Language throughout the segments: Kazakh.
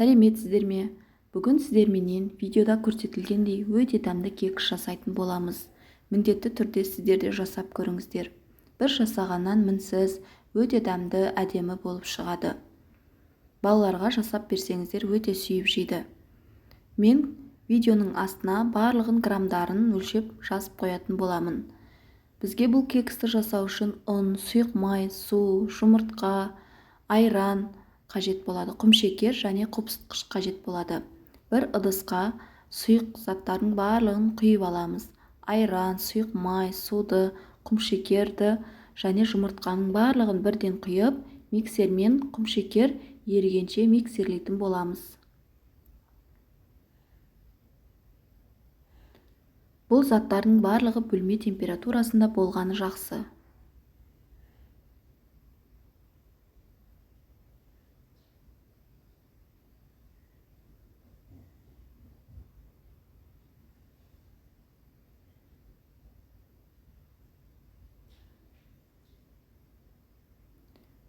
Сәлеметсіздер ме? Бүгін сіздерменен видеода көрсетілгендей өте дәмді кекс жасайтын боламыз. Міндетті түрде сіздер де жасап көріңіздер. Бір жасағаннан мінсіз, өте дәмді, әдемі болып шығады. Балаларға жасап берсеңіздер өте сүйіп жейді. Мен видеоның астына барлығын грамдарын өлшеп жазып қоятын боламын. Бізге бұл кексті жасау үшін ұн, сұйық май, су, жұмыртқа, айран қажет болады. Құмшекер және қопсытқыш қажет болады. Бір ыдысқа сұйық заттардың барлығын құйып аламыз. Айран, сұйық май, суды, құмшекерді және жұмыртқаның барлығын бірден құйып, миксермен құмшекер ерігенше миксерлейтін боламыз. Бұл заттардың барлығы бөлме температурасында болғаны жақсы.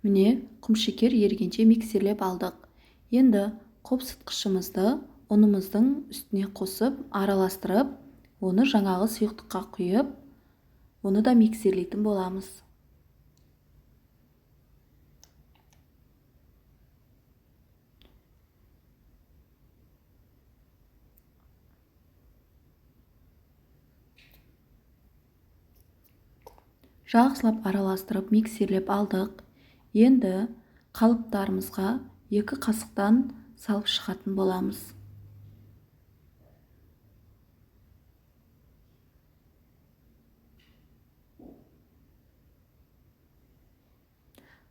Міне, құмшекер ерігенше миксерлеп алдық. Енді қопсытқышымызды ұнымыздың үстіне қосып, араластырып, оны жаңағы сұйықтыққа құйып, оны да миксерлейтін боламыз. Жақсылап араластырып, миксерлеп алдық. Енді қалыптарымызға 2 қасықтан салып шығатын боламыз.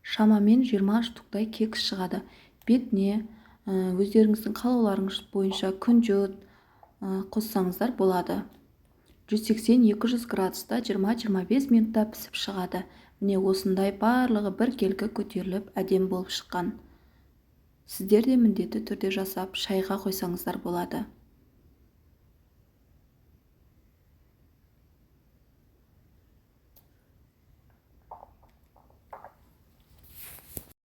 Шамамен 20 штуктай кекс шығады. Бетіне өздеріңіздің қалауларыңыз бойынша күнжіт қоссаңыздар болады. 180-200 градуста 20-25 минутта пісіп шығады. Міне осындай барлығы біркелкі көтеріліп әдемі болып шыққан. Сіздер де міндетті түрде жасап шайға қойсаңыздар болады.